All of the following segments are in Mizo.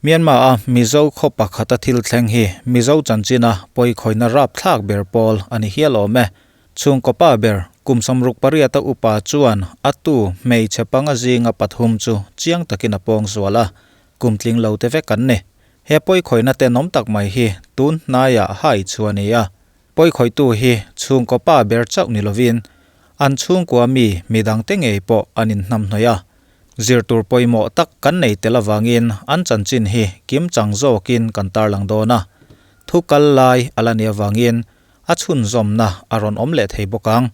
Myanmar a Mizo khaw pakhata thil thleng hi Mizo chanchina pawikhawihna rapthlak ber pawl a ni hial awm e. Chhungkaw pa ber kum 68 a upa chuan a tu hmeichhe panga zinga pathum chu chiang takin a pawng zual a, kum tling lo te vek an ni. He pawikhawihna tenawm tak mai hi tun hnaiah hai chu a ni a. Pawikhawihtu hi chhungkaw pa ber chauh ni lovin an chhungkua mi midangte ngei pawh an inhnamhnawih a. Zir tur pawimawh tak kan nei tel avangin an chanchin hi kim chang zawkin kan tarlang dawn a. Thu kal lai a la nih avangin a chhunzawmna a rawn awm leh thei bawk ang.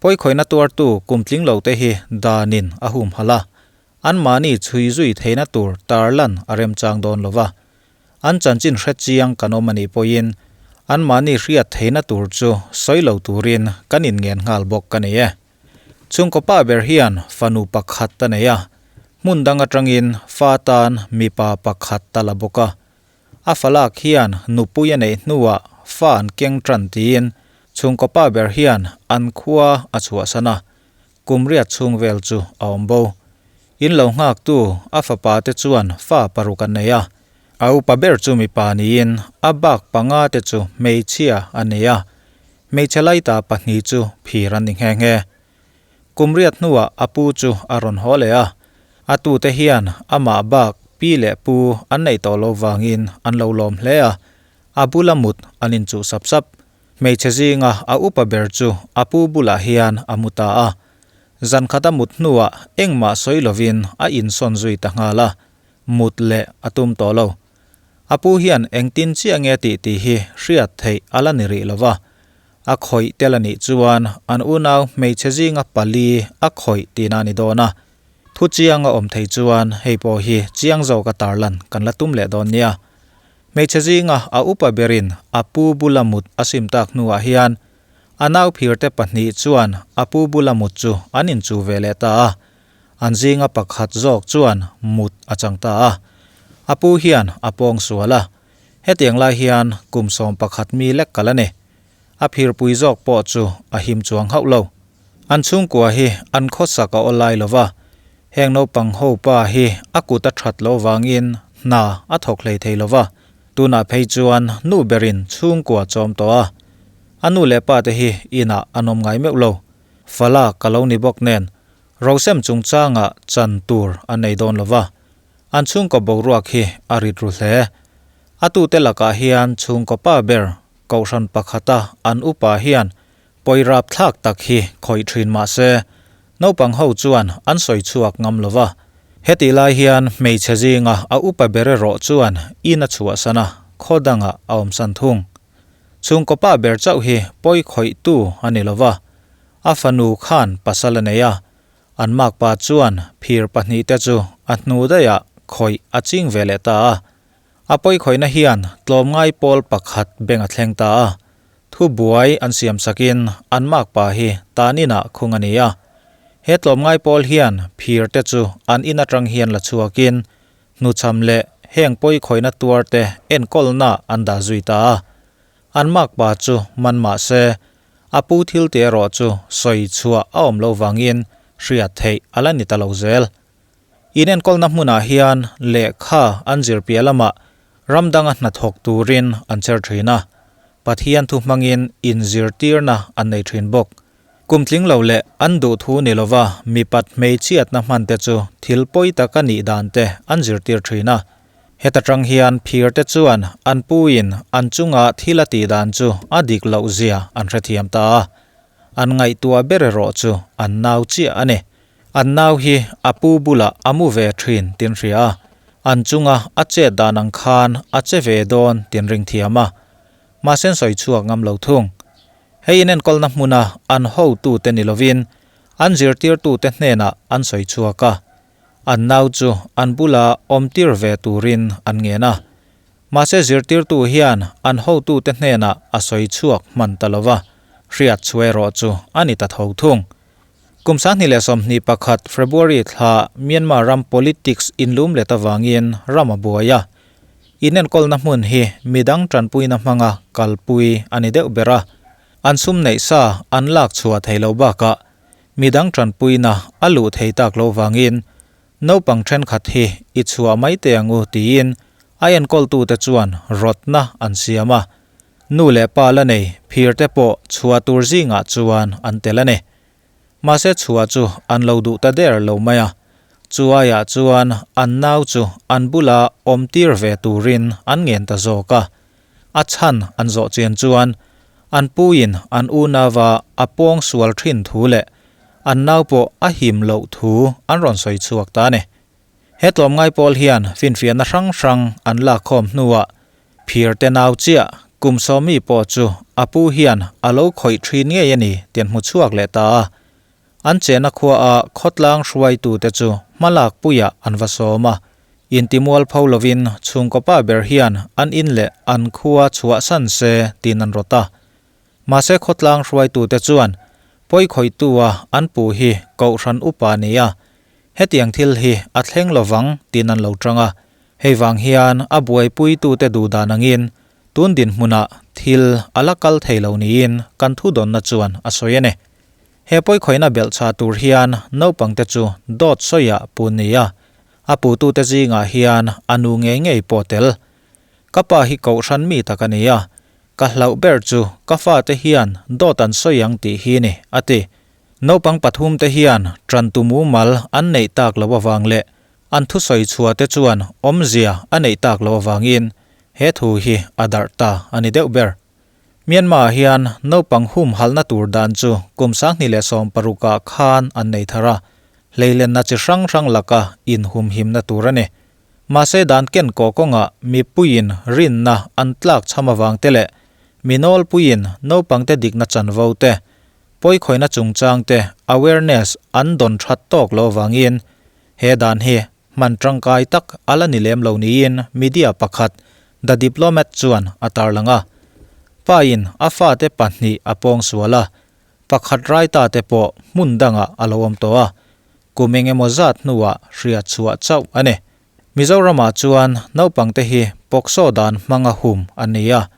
Pawikhawihna tuartu kum tling lote hi danin a humhalh a, anmahni chhui zui theihna tur tarlan a remchang dawn lo va. An chanchin hre chiang kan awm a nih pawhin anmahni hriat theihna tur chu sawi lo turin kan inngen nghal bawk ka nei e. Chhungkaw pa ber hian fanu pakhat a nei a, hmun dang atangin fa tan mipa pakhat a la bawk a. A falak hian nupui a neih hnuah fa an keng tan tiin chhungkaw pa ber hian an khua a chhuahsan a, kum riat chhung vel chu a awm bo. In lo nghaktu a fapa te chuan fa paruk an nei a, a upa ber chu mipa niin a bak panga te chu hmeichhia a nei a, Hmeichhe laita pahnih chu phir an ni nghe nghe. Kum riat hnuah a pu chu a rawn haw leh a, a tute hian amah bak pi leh pu an neih tawh lo vangin an lo lawm hle a, a bula mut an inchuh sap sap. Hmeichhe zinga a upa ber chu a pu bulah hian a mu ta a, zan khat a mut hnuah engmah sawi lovin a insawn zui ta nghal a, mut leh a tum tawh lo. A pu hian engtin chiah nge tih tih hi hriat theih a la ni rih lo va, a khawih tel a nih chuan an unau hmeichhe zinga pali a khawih tihna a ni dawn a. Thu chiang a awm thei chuan hei pawh hi chiang zawka tarlan kan la tum leh dawn nia. Hmeichhe zinga a upa berin a pu bula mut a sim tak hnuah hian a nau phirte pahnih chuan a pu bula mut chu an inchu ve leh ta a. An zinga pakhat zawk chuan mut a chang ta a, a pu hian a pawng sual a, hetiang lai hian kum 11 mi lek kal a ni. A phirpui zawk pawh chu a him chuang hauh lo. An chhungkua hi an khawsak a aw lai lo va, heng naupang ho pa hi a kut a that loh vangin hna a thawk hlei thei lo va, tunah phei chuan nu berin chhungkua chawm tawh a, a nu leh pa te hi inah an awm ngai meuh lo. Fala ka lo ni bawk nen Rosem chungchangah chan tur a nei dawn lo va, an chhungkaw boruak hi a rit ru hle. A tute lakah hian chhungkaw pa ber kohhran pakhata an upa hian pawi rapthlak tak hi khawih thin mah se, naupang ho chuan an sawi chhuak ngam lo va. Hetih lai hian hmeichhe zinga a upa ber erawh chuan in a chhuahsan a, khaw dangah a awmsan thung. Chhungkaw pa ber chauh hi pawi khawihtu a ni lo va, A fanu khan pasal a nei a, an makpa chuan phir pahnihte chu a hnu daihah khawih a ching ve leh ta a. A pawikhawihna hian tlawmngai pawl pakhat beng a thleng ta a, thu buai an siam sakin an makpa hi tan inah khung a ni a. He tlawmngai pawl hian phirte chu an in atang hian la chhuakin hnuchham leh heng pawikhawihna tuarte enkawlna an dah zui ta a. An makpa chu man mah se, A pu thil tih erawh chu sawi chhuah a awm loh vangin hriat theih a la ni ta lo zel. Inenkawlna hmunah hian lehkha an zir piah lamah ram danga hnathawk turin an cher thin a, Pathian thu hmangin inzirtirna an nei thin bawk. Kum tling lo leh an duh thu ni lova mipat hmeichhiatna hmante chu thil pawi taka nih dan te an zirtir thin a. Heta tang hian phir te chuan an puin an chunga thil a tih dan chu a dik loh zia an hrethiam ta a, an ngaihtuah ber erawh chu an nau chiah a ni. An nau hi a pu bulah a mu ve thin tin hria a, an chunga a chet dan ang khan a che ve dawn tin ring thiam a, mahse an sawi chhuak ngam lo thung. Hei inenkawlna hmuna an hotute ni lovin an zirtirtute hnenah an sawi chhuak a. An nau chu an bula awmtir ve turin an ngen a. Mahse zirtirtu hian an hotute hnenah a sawi chhuak hman ta lo va, hriat chhuah erawh chu a ni ta tho thung. Kum 2021 February thla Myanmar ram politics inlum let avangin ram a buai a. Inenkawlna hmun hi midang tanpuina hmanga kalpui a ni deuh ber a. An sum neih sa an lak chhuah thei lo bakah Midang tanpuina a luh thei tak lo vangin naupang thenkhat hi i chhuah mai teh ang u tiin A enkawltute chuan rawtna an siam a, nu leh pa la nei phir te pawh chhuah tur zingah chuan an tel a ni. Mahse chhuah chu an lo duh ta der lo mai a, chu aiah chuan an nau chu an bula awm tir ve turin an ngen ta zawk a. A chhan an zawh chian chuan an puiin an unauva a pawng sual thin thu leh an nau pawh a him loh thu an rawn sawi chhuak ta a ni. He tlawmngai pawl hian finfiahna hrang hrang an lakkhawm hnuah phir te nau chiah kum sawmi pawh chu a pu hian a lo khawih thin ngei a ni tih an hmu chhuak leh ta a. An chehna khuaah khawtlang hruaitute chu hmalak puiah an va sawm a. Intimual pho lovin chhungkaw pa ber hian an in leh an khua chhuahsan se tiin an rawt a. Mahse khawtlang hruaitute chuan pawikhawihtua an pu hi kohhran upa a ni a, Hetiang thil hi a thleng lovang tiin an lo chang a, hei vang hian a buaipuitute duh dan angin tun dinhmunah thil a la kal thei lo niin kan thudawnna chuan a sawi a ni. He pawikhawihna belhchhah tur hian naupangte chu dawt sawiah pun ni a, a putute zingah hian a nu ngei ngei pawh tel. Ka pa hi kohhran mi tak a ni a, ka hlauh ber chu ka fate hian dawt an sawi ang tih hi ni, a ti. Naupang pathumte hian tantu mumal an neih tak loh avang leh an thusawi chhuahte chuan awmzia a neih tak loh avangin he thu hi a darh ta a ni deuh ber. Myanmar-ah hian naupang humhalhna tur dan chu kum 2016 ah khan an nei thar a, hleilenna chi hrang hrang laka inhumhimna tur a ni. Mahse dan ken kawh kawngah mipuiin rinna an tlak chham avangte leh mi nawlpuiin naupangte dikna chanvo te Pawikhawihna chungchangte awareness an dawn that tawk loh avangin he dan hi hman tangkai tak a la ni lem lo niin media pakhat The Diplomat chuan a tarlang a. Pain a fate pahnih a pawng sual a, pakhat raita te pawh hmun dangah a lo awm tawh a, kum eng emaw zat hnuah hriat chhuah chauh a ni. Mizoramah chuan naupangte hi pawksaw dan hmanga hum an ni a,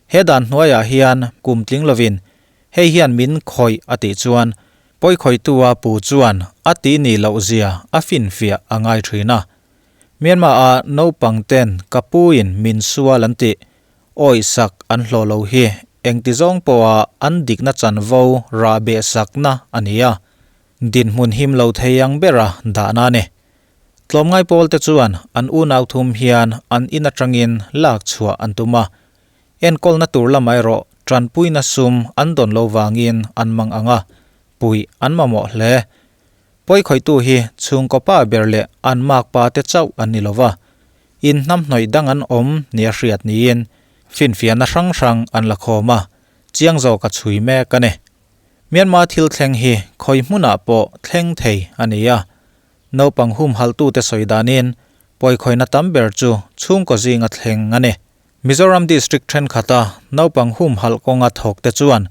he dan hnuaiah hian kum tling lovin Hei hian min khawih a tih chuan pawikhawihtua pu chuan a tih nih loh zia a finfiah a ngai thin a. Myanmar a naupang ten ka pu in min sual an tih, awih sak an hlawh lo hi engti zawng pawha an dikna chanvo rah beh sakna a ni a, dinhmun him lo thei ang bera dahna a ni. Tlawmngai pawl te chuan an unau thum hian an in atangin lak chhuah an tum a, Enkawlna tur lamah erawh tanpuina sum an dawn lo vangin an mang ang a, puih an mamawh hle. Pawikhawihtu hi chhungkaw pa ber leh an makpa te chauh an ni lova, in hnamhnawih dang an awm nia hriat niin finfiahna hrang hrang an la khawm a, chiang zawk a chhui mek a ni. Myanmar thil thleng hi khawi hmunah pawh thleng thei a ni a, naupang humhalhtute sawi danin pawikhawihna tam ber chu chhungkaw zinga thleng a ni. Mizoram District thenkhat-a naupang humhalh kawnga thawkte chuan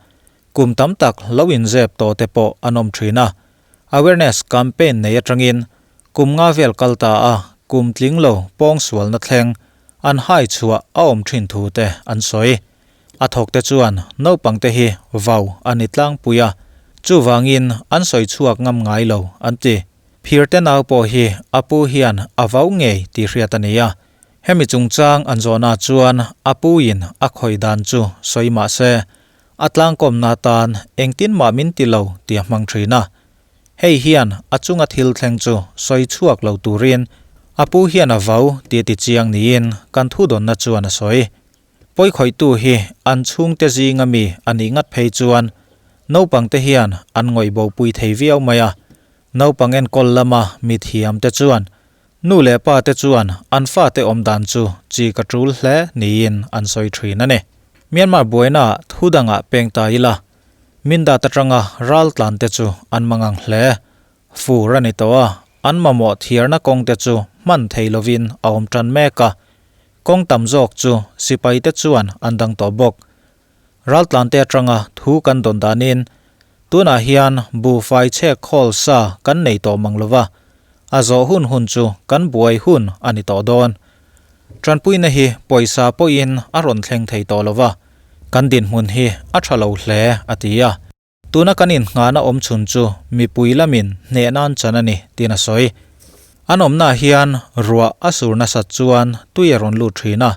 kum tam tak lo inzep tawh te pawh an awm thin a. Awareness campaign nei atangin kum nga vel kal ta a kum tling lo pawngsualna thleng an hai chhuah a awm thin thu te an sawi. A thawkte chuan naupangte hi vau a ni tlangpui a, chuvangin an sawi chhuak ngam ngai lo an ti. Phirte nau pawh hi a pu hian a vau ngei tih hriat a ni a. Hemi chungchang an zawhna chuan a puiin a khawi dan chu sawi mah se, a tlangkawmna atan engtin mah min ti lo tih a hmang thin a. Hei hian a chunga thil thleng chu sawi chhuak lo turin a pu hian a vau tih a ti chiang niin kan thudawnna chuan a sawi. Pawikhawihtu hi an chhungte zinga mi a nih ngat phei chuan naupangte hian an ngawihbopui thei viau mai a, naupang enkawl lama mithiamte chuan Nu leh pa te chuan an fate awm dan chu chi ka tul hle niin an sawi thin a ni. Myanmar buaina thu dangah peng ta ila, Mindat atanga ral tlan te chu an mangang hle. Fur a ni tawh a, an mamawh thiarna kawng te chu hman thei lovin a awm tan mek a. Kawng tam zawk chu sipai te chuan an dang tawh bawk. Raltlante atanga thu kan dawn danin tunah hian buhfai chhek khawl sa kan nei tawh mang lova, a zawh hun hun chu kan buai hun a ni tawh dawn. Tanpuina hi pawisa pawhin a rawn thleng thei tawh lova, kan dinhmun hi a tha lo hle, a ti a. Tuna kan inngahna awm chhun chu mipui lamin hneh nan chan a ni, tiin a sawi. An awmnaah hian ruah a sur nasat chuan tui a rawn lut thin a,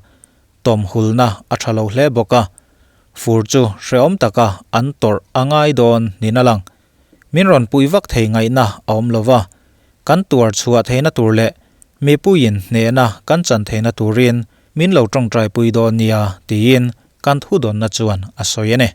tawm hulna a tha lo hle bawk a. Fur chu hrehawm taka an tawrh a ngai dawn niin a lang. Min rawn pui vak thei ngaihna a awm lo va, kan tuar chhuah theihna tur leh mipuiin hnehna kan chan theihna turin min lo tawngtaipui dawn nia tiin kan thudawnna chuan a sawi a ni.